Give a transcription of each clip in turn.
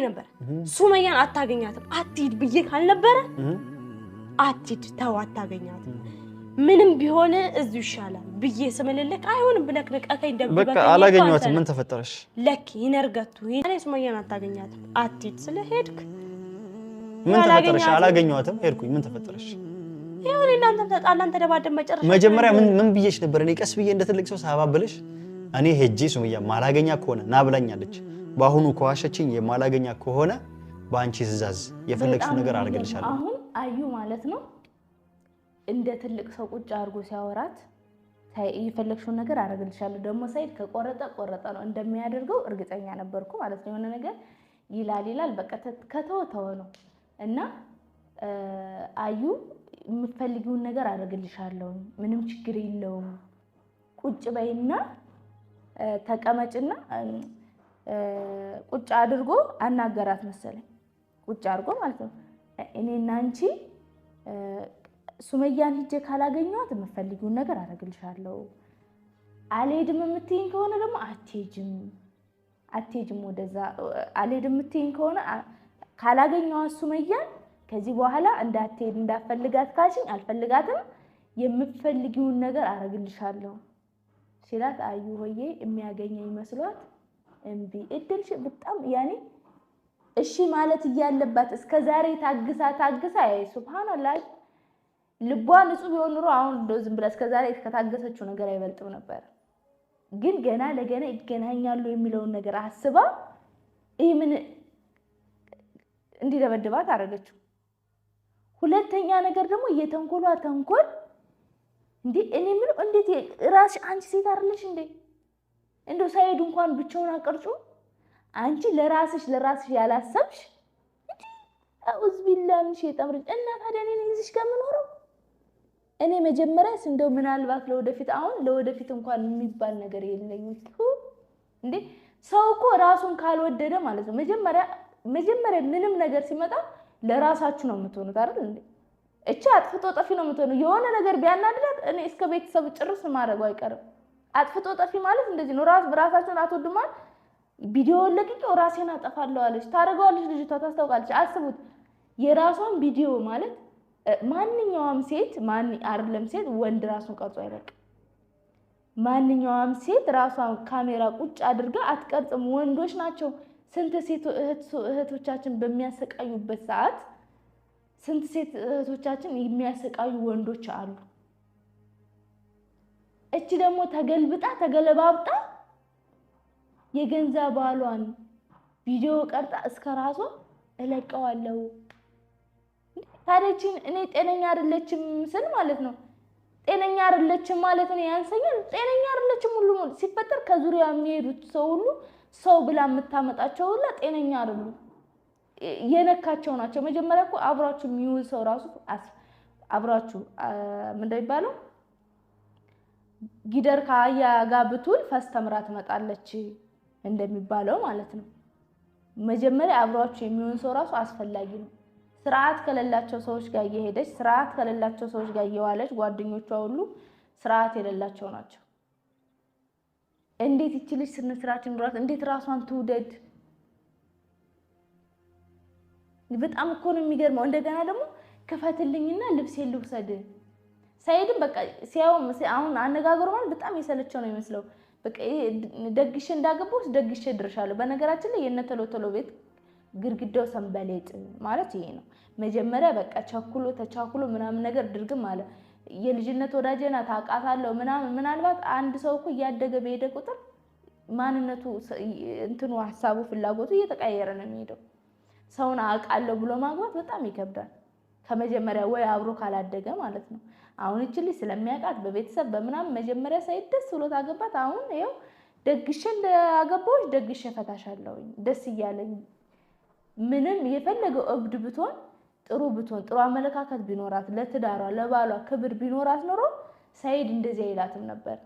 ነበር። ሱመያን አታገኛትም አትሂድ ብዬ ካልነበረ አትሂድ፣ ተው አታገኛትም፣ ምንም ቢሆን እዚሁ ይሻላል ብዬ ስምልልክ አይሆንም ብለክ ንቀከኝ ደብድበከኝ። በቃ አላገኘኋትም። ምን ተፈጠረሽ? ለክ ይነርገቱ እኔ ሱመያን አታገኛትም አትሂድ ስለሄድክ ምን ተፈጠረሽ? አላገኘኋትም ሄድኩኝ። ምን ተፈጠረሽ? ይሁን እናንተም ተጣላን፣ ተደባደብ። መጨረሻ መጀመሪያ ምን ብዬሽ ነበር? እኔ ቀስ ብዬ እንደ ትልቅ ሰው ሳባብልሽ እኔ ሄጄ ሱመያ ማላገኛ ከሆነ ና ብላኛለች። በአሁኑ ከዋሸችኝ የማላገኛ ከሆነ በአንቺ ትዕዛዝ የፈለግሽው ነገር አደርግልሻለሁ። አሁን አዩ ማለት ነው እንደ ትልቅ ሰው ቁጭ አድርጎ ሲያወራት የፈለግሽውን ነገር አደርግልሻለሁ። ደግሞ ሰይድ ከቆረጠ ቆረጠ ነው፣ እንደሚያደርገው እርግጠኛ ነበርኩ ማለት ነው። የሆነ ነገር ይላል ይላል፣ በቃ ከተወ ተወ ነው። እና አዩ የምትፈልጊውን ነገር አደርግልሻለሁ፣ ምንም ችግር የለውም፣ ቁጭ በይና ተቀመጭና ቁጭ አድርጎ አናገራት መሰለኝ። ቁጭ አድርጎ ማለት ነው እኔና አንቺ ሱመያን ሂጄ ካላገኘኋት የምትፈልጊውን ነገር አደርግልሻለሁ፣ አልሄድም የምትይኝ ከሆነ ደግሞ አትሄጂም፣ አትሄጂም ወደዛ አልሄድም የምትይኝ ከሆነ ካላገኘኋት ሱመያን ከዚህ በኋላ እንዳትሄድ እንዳፈልጋት ካልሽኝ አልፈልጋትም፣ የምትፈልጊውን ነገር አደርግልሻለሁ ሲላት አዩ ሆዬ የሚያገኘኝ መስሏት እምቢ እድልሽ በጣም ያኔ እሺ ማለት እያለባት እስከ ዛሬ ታግሳ ታግሳ ሱብሃንአላህ ልቧ ንጹህ ቢሆን ኑሮ አሁን እንደው ዝም ብላ እስከ ዛሬ ከታገሰችው ነገር አይበልጥም ነበር። ግን ገና ለገና ይገናኛሉ የሚለውን ነገር አስባ ይህ ምን እንዲደበድባት አደረገችው። ሁለተኛ ነገር ደግሞ የተንኮሏ ተንኮል እንዴ! እኔ የምለው እንዴት ራስሽ አንቺ ሴት አይደለሽ እንዴ? እንደው ሳይሄዱ እንኳን ብቻውን አቀርጩ አንቺ ለራስሽ ለራስሽ ያላሰብሽ እንዴ! አኡዝ ቢላ ምን ሸይጣን ረጅም። እና ታዲያ እኔ ነኝ እዚህ ጋር የምኖረው? እኔ መጀመሪያስ እንደው ምናልባት ለወደፊት አሁን ለወደፊት እንኳን የሚባል ነገር የለኝም እንዴ። ሰው እኮ ራሱን ካልወደደ ማለት ነው መጀመሪያ መጀመሪያ ምንም ነገር ሲመጣ ለራሳችሁ ነው የምትሆኑት አይደል እንዴ? እቺ አጥፍቶ ጠፊ ነው የምትሆነው። የሆነ ነገር ቢያናድዳት እኔ እስከ ቤተሰብ ጭርስ ማድረጉ አይቀርም። አጥፍቶ ጠፊ ማለት እንደዚህ ነው። ራስ ራሳችሁን አትወዱማል። ቪዲዮ ለቅቄው ራሴን አጠፋለሁ አለች። ታደርገዋለች፣ ልጅቷ ታስታውቃለች። አስቡት፣ የራሷን ቪዲዮ ማለት ማንኛውም ሴት ማን አይደለም ሴት ወንድ ራሱን ቀርጾ አይለቅም። ማንኛውም ሴት ራሷን ካሜራ ቁጭ አድርጋ አትቀርጽም። ወንዶች ናቸው። ስንት ሴት እህቶቻችን በሚያሰቃዩበት ሰዓት ስንት ሴት እህቶቻችን የሚያሰቃዩ ወንዶች አሉ። እቺ ደግሞ ተገልብጣ ተገለባብጣ የገንዛ ባሏን ቪዲዮ ቀርጻ እስከ ራሷ እለቀዋለሁ። ታዲያ ይህቺን እኔ ጤነኛ አይደለችም ስል ማለት ነው ጤነኛ አይደለችም ማለት ነው ያንሰኛል። ጤነኛ አይደለችም ሁሉ ሲፈጠር ከዙሪያ የሚሄዱት ሰው ሁሉ ሰው ብላ የምታመጣቸው ሁላ ጤነኛ አይደሉም፣ የነካቸው ናቸው። መጀመሪያ እኮ አብሯችሁ የሚውል ሰው ራሱ አብሯችሁ ምንድን ነው የሚባለው? ጊደር ከአህያ ጋር ብትውል ፈስ ተምራ ትመጣለች እንደሚባለው ማለት ነው። መጀመሪያ አብሯችሁ የሚሆን ሰው ራሱ አስፈላጊ ነው። ስርዓት ከሌላቸው ሰዎች ጋር እየሄደች ስርዓት ከሌላቸው ሰዎች ጋር እየዋለች ጓደኞቿ ሁሉ ስርዓት የሌላቸው ናቸው። እንዴት ይቺ ልጅ ስነ ስርዓት ይኑራት? እንዴት ራሷን ትውደድ? በጣም እኮ ነው የሚገርመው። እንደገና ደግሞ ክፈትልኝና ልብሴን ልውሰድ። ሳይድም በቃ ሲያው አሁን አነጋገሩ ማለት በጣም የሰለቸው ነው የሚመስለው። በቃ ደግሼ እንዳገባሁሽ ደግሼ ድርሻለሁ። በነገራችን ላይ የእነ ቶሎ ቶሎ ቤት ግድግዳው ሰንበሌጥ ማለት ይሄ ነው። መጀመሪያ በቃ ቸኩሎ ተቻኩሎ ምናምን ነገር ድርግም አለ። የልጅነት ወዳጄ ናት አውቃታለሁ ምናምን። ምናልባት አንድ ሰው እኮ እያደገ በሄደ ቁጥር ማንነቱ እንትኑ ሀሳቡ ፍላጎቱ እየተቀየረ ነው የሚሄደው። ሰውን አውቃለሁ ብሎ ማግባት በጣም ይከብዳል። ከመጀመሪያ ወይ አብሮ ካላደገ ማለት ነው። አሁን እቺ ልጅ ስለሚያውቃት በቤተሰብ በምናምን መጀመሪያ ሳይድ ደስ ብሎት አገባት። አሁን ይኸው ደግሼ እንዳገባሁሽ ደግሼ ፈታሻለሁኝ ደስ እያለኝ ምንም የፈለገው እብድ ብትሆን ጥሩ ብትሆን ጥሩ አመለካከት ቢኖራት ለትዳሯ ለባሏ ክብር ቢኖራት ኖሮ ሰይድ እንደዚህ አይላትም ነበር።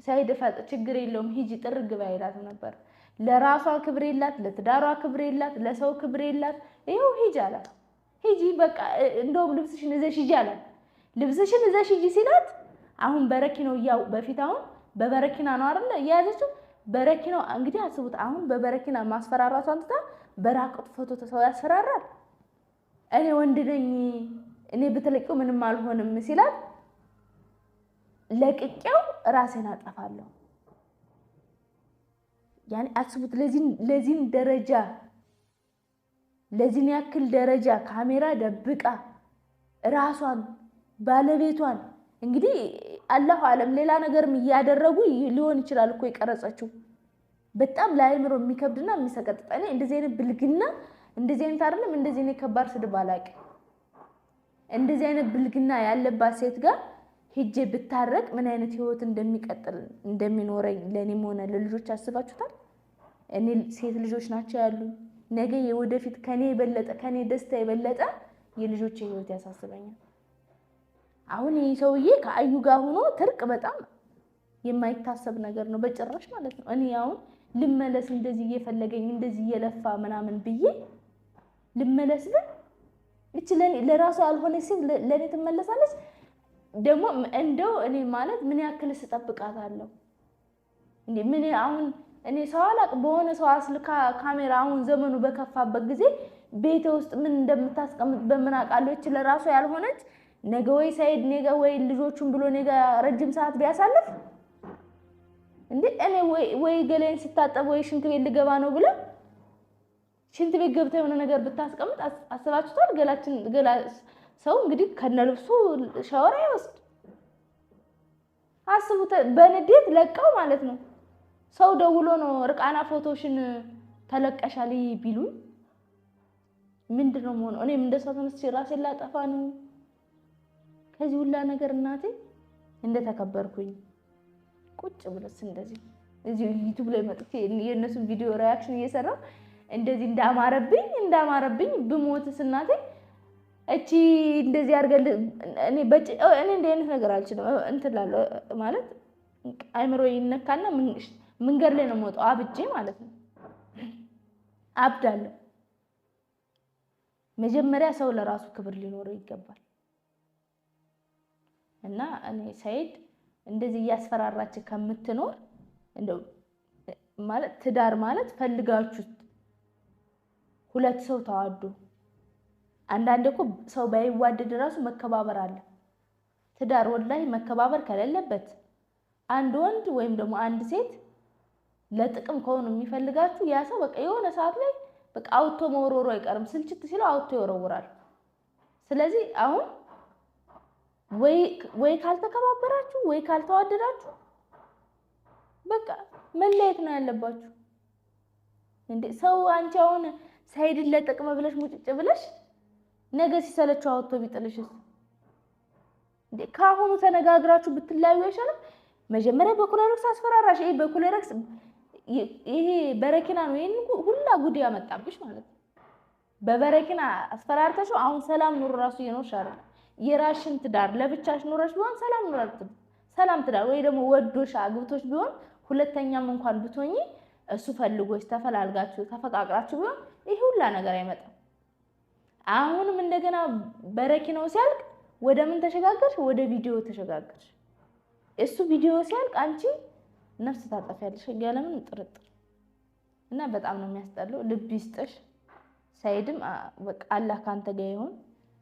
ሰይድ ችግር የለውም ሂጂ ጥርግ በይ አይላትም ነበር። ለራሷ ክብር የላት፣ ለትዳሯ ክብር የላት፣ ለሰው ክብር የላት። ይኸው ሂጂ አላት። ሂጂ በቃ እንደውም ልብስሽን ይዘሽ ሂጂ አላት። ልብስሽን ይዘሽ ሂጂ ሲላት አሁን በረኪናው ያው በፊት አሁን በበረኪና ነው አይደል የያዘችው። በረኪናው እንግዲህ አስቡት። አሁን በበረኪና ማስፈራራቷን ትታ በራቁት ፎቶ ሰው ያስፈራራል። እኔ ወንድ ነኝ፣ እኔ ብትለቂው ምንም አልሆንም ሲላት ለቅቄው ራሴን አጠፋለሁ። ያኔ አስቡት፣ ለዚህን ደረጃ፣ ለዚህን ያክል ደረጃ ካሜራ ደብቃ ራሷን ባለቤቷን፣ እንግዲህ አላሁ አለም ሌላ ነገርም እያደረጉ ሊሆን ይችላል እኮ የቀረጸችው። በጣም ለአእምሮ የሚከብድና የሚሰቀጥጥ፣ እኔ እንደዚህ አይነት ብልግና፣ እንደዚህ አይነት አይደለም፣ እንደዚህ አይነት ከባድ ስድብ አላውቅም። እንደዚህ አይነት ብልግና ያለባት ሴት ጋር ሄጄ ብታረቅ ምን አይነት ህይወት እንደሚቀጥል እንደሚኖረኝ ለእኔም ሆነ ለልጆች አስባችሁታል? እኔ ሴት ልጆች ናቸው ያሉ፣ ነገ የወደፊት ከኔ የበለጠ፣ ከኔ ደስታ የበለጠ የልጆች ህይወት ያሳስበኛል። አሁን ይህ ሰውዬ ከአዩ ጋር ሆኖ ትርቅ በጣም የማይታሰብ ነገር ነው በጭራሽ ማለት ነው። እኔ አሁን ልመለስ እንደዚህ እየፈለገኝ እንደዚህ እየለፋ ምናምን ብዬ ልመለስ ብል እቺ ለራሷ ያልሆነ ሴት ለእኔ ትመለሳለች? ደግሞ እንደው እኔ ማለት ምን ያክል ስጠብቃታለሁ እንዴ? ምን አሁን እኔ ሰው አላቅ በሆነ ሰው አስልካ ካሜራ፣ አሁን ዘመኑ በከፋበት ጊዜ ቤተ ውስጥ ምን እንደምታስቀምጥ በምን አውቃለሁ? እቺ ለራሷ ያልሆነች ነገ ወይ ሳይድ ነገ ወይ ልጆቹን ብሎ ነገ ረጅም ሰዓት ቢያሳልፍ እንዴ፣ እኔ ወይ ገላዬን ስታጠብ ወይ ሽንት ቤት ልገባ ነው ብለ ሽንት ቤት ገብታ የሆነ ነገር ብታስቀምጥ አስባችሁታል? ገላችን ገላ ሰው እንግዲህ ከነልብሱ ሻወር አይወስድ። አስቡት፣ በንዴት ለቀው ማለት ነው። ሰው ደውሎ ነው እርቃና ፎቶሽን ተለቀሻል ቢሉኝ ምንድን ነው የምሆነው? እኔም እንደሷ ተነስቼ ራሴን ላጠፋ ነው። ከዚህ ሁላ ነገር እናቴ እንደተከበርኩኝ ቁጭ ብለስ እንደዚህ እዚህ ዩቲዩብ ላይ መጥቼ የእነሱን ቪዲዮ reaction እየሰራሁ እንደዚህ እንዳማረብኝ እንዳማረብኝ ብሞትስ እናቴ እቺ እንደዚህ አድርገን እኔ እንዲህ አይነት ነገር አልችልም። እንትን እላለሁ ማለት አይምሮ ይነካና መንገድ ላይ ነው የምወጣው አብጄ ማለት ነው። አብዳለሁ። መጀመሪያ ሰው ለራሱ ክብር ሊኖረው ይገባል። እና እኔ ሰይድ እንደዚህ እያስፈራራች ከምትኖር እንደው ማለት ትዳር ማለት ፈልጋችሁት ሁለት ሰው ተዋዶ፣ አንዳንድ እኮ ሰው ባይዋደድ ራሱ መከባበር አለ። ትዳር ወላሂ መከባበር ከሌለበት፣ አንድ ወንድ ወይም ደግሞ አንድ ሴት ለጥቅም ከሆኑ የሚፈልጋችሁ ያ ሰው በቃ የሆነ ሰዓት ላይ በቃ አውጥቶ መወርወሩ አይቀርም። ስልችት ሲለው አውጥቶ ይወረውራል። ስለዚህ አሁን ወይ ካልተከባበራችሁ ወይ ካልተዋደዳችሁ በቃ መለየት ነው ያለባችሁ። እንዴ ሰው አንቺ አሁን ሳይድን ለጥቅም ብለሽ ሙጭጭ ብለሽ ነገ ሲሰለቸው አውጥቶ ቢጥልሽስ? እንዴ ከአሁኑ ተነጋግራችሁ ብትለያዩ አይሻልም? መጀመሪያ በኩለረክስ አስፈራራሽ። ይሄ በኩለረክስ ይሄ በረኪና ነው ይሄን ሁላ ጉድ ያመጣብሽ ማለት ነው። በበረኪና አስፈራርተሽው አሁን ሰላም ኑሮ ራሱ እየኖርሽ አይደለም። የራሽን ትዳር ለብቻሽ ኑረሽ ቢሆን ሰላም ኑሮ፣ ሰላም ትዳር ወይ ደግሞ ወዶሽ አግብቶሽ ቢሆን፣ ሁለተኛም እንኳን ብትሆኚ እሱ ፈልጎሽ ተፈላልጋችሁ ተፈቃቅራችሁ ቢሆን ይሄ ሁላ ነገር አይመጣም። አሁንም እንደገና በረኪናው ሲያልቅ ወደ ምን ተሸጋገርሽ? ወደ ቪዲዮ ተሸጋገርሽ። እሱ ቪዲዮ ሲያልቅ አንቺ ነፍስ ታጠፊያለሽ ያለምንም ጥርጥር። እና በጣም ነው የሚያስጠላው። ልብ ይስጥሽ። ሰይድም በቃ አላህ ካንተ ጋር ይሁን።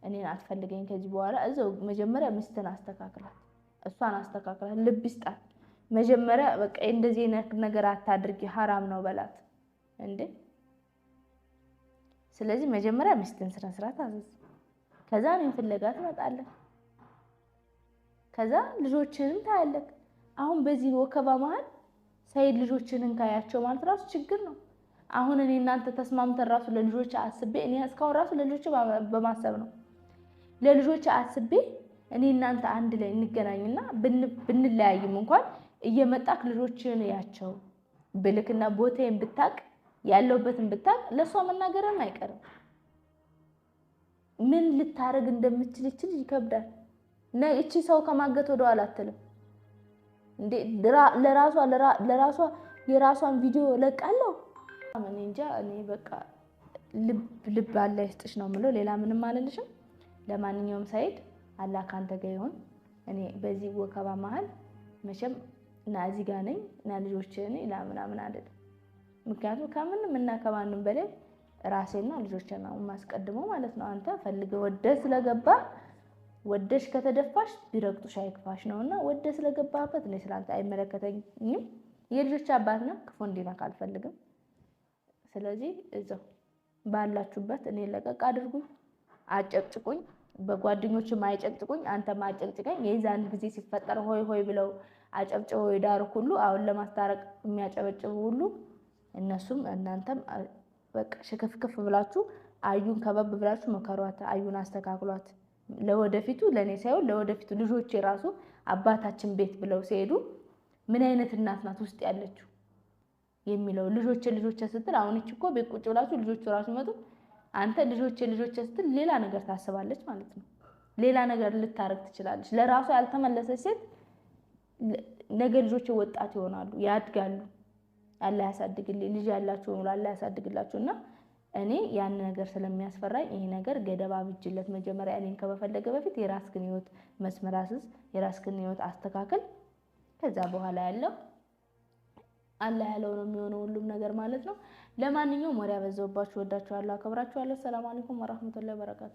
እኔን አትፈልገኝ ከዚህ በኋላ። እዛው መጀመሪያ ሚስትን አስተካክላት፣ እሷን አስተካክላት፣ ልብ ይስጣት። መጀመሪያ በቃ እንደዚህ አይነት ነገር አታድርጊ፣ ሀራም ነው በላት እንዴ። ስለዚህ መጀመሪያ ሚስትን ስነ ስርዓት አዘዝ፣ ከዛ እኔን ፍለጋ ትመጣለህ፣ ከዛ ልጆችንም ታያለህ። አሁን በዚህ ወከባ መሀል ሰይድ ልጆችን እንካያቸው ማለት ራሱ ችግር ነው። አሁን እኔ እናንተ ተስማምተን ራሱ ለልጆች አስቤ፣ እኔ እስካሁን ራሱ ለልጆች በማሰብ ነው፣ ለልጆች አስቤ እኔ እናንተ አንድ ላይ እንገናኝና ብንለያይም እንኳን እየመጣክ ልጆችን ያቸው ብልክና ቦታዬን ብታቅ፣ ያለውበትን ብታቅ ለእሷ መናገርም አይቀርም። ምን ልታረግ እንደምችል ይችል ይከብዳል። እቺ ሰው ከማገት ወደኋላ አትልም እንዴ። ለራሷ የራሷን ቪዲዮ ለቃለሁ። እኔ እንጃ፣ እኔ በቃ ልብ ልብ አላህ ይስጥሽ ነው የምለው። ሌላ ምንም አልልሽም። ለማንኛውም ሰይድ አላህ ካንተ ጋር ይሁን። እኔ በዚህ ወከባ መሀል መቼም እና እዚህ ጋር ነኝ እና ልጆች እኔ ምናምን አይደለም። ምክንያቱም ከምንም እና ከማንም በላይ ራሴና ልጆቼን ነው የማስቀድመው ማለት ነው። አንተ ፈልገህ ወደህ ስለገባ፣ ወደሽ ከተደፋሽ ቢረግጡሽ አይክፋሽ ነውና ወደ ስለገባህበት እኔ ስላንተ አይመለከተኝም። የልጆች አባት ነው፣ ክፉ እንዲነካ አልፈልግም። ስለዚህ እዛው ባላችሁበት እኔ ለቀቅ አድርጉኝ፣ አጨቅጭቁኝ፣ በጓደኞችም አይጨቅጭቁኝ፣ አንተም አጨቅጭቀኝ። የዛን ጊዜ ሲፈጠር ሆይ ሆይ ብለው አጨብጭበው የዳሩ ሁሉ፣ አሁን ለማስታረቅ የሚያጨበጭቡ ሁሉ፣ እነሱም እናንተም በቃ ሽክፍክፍ ብላችሁ አዩን ከበብ ብላችሁ መከሯት፣ አዩን አስተካክሏት። ለወደፊቱ ለእኔ ሳይሆን ለወደፊቱ ልጆቼ ራሱ አባታችን ቤት ብለው ሲሄዱ ምን አይነት እናት ናት ውስጥ ያለችው የሚለው፣ ልጆቼ ልጆቼ ስትል፣ አሁን እቺ እኮ ቤት ቁጭ ብላችሁ ልጆቹ ራሱ ይመጡ፣ አንተ ልጆቼ ልጆቼ ስትል ሌላ ነገር ታስባለች ማለት ነው። ሌላ ነገር ልታረግ ትችላለች። ለራሷ ያልተመለሰች ሴት ነገ ልጆቼ ወጣት ይሆናሉ፣ ያድጋሉ። አላህ ያሳድግልኝ፣ ልጅ ያላችሁ አላህ ያሳድግላችሁ። እና እኔ ያን ነገር ስለሚያስፈራኝ ይሄ ነገር ገደብ አብጅለት። መጀመሪያ እኔን ከመፈለገ በፊት የራስህን ህይወት መስመር አስይዝ፣ የራስህን ህይወት አስተካክል። ከዛ በኋላ ያለው አላህ ያለው ነው የሚሆነው ሁሉም ነገር ማለት ነው። ለማንኛውም ወሬ አበዛሁባችሁ። ወዳችኋለሁ፣ አከብራችኋለሁ። ሰላም አለይኩም ወራህመቱላሂ ወበረካቱ።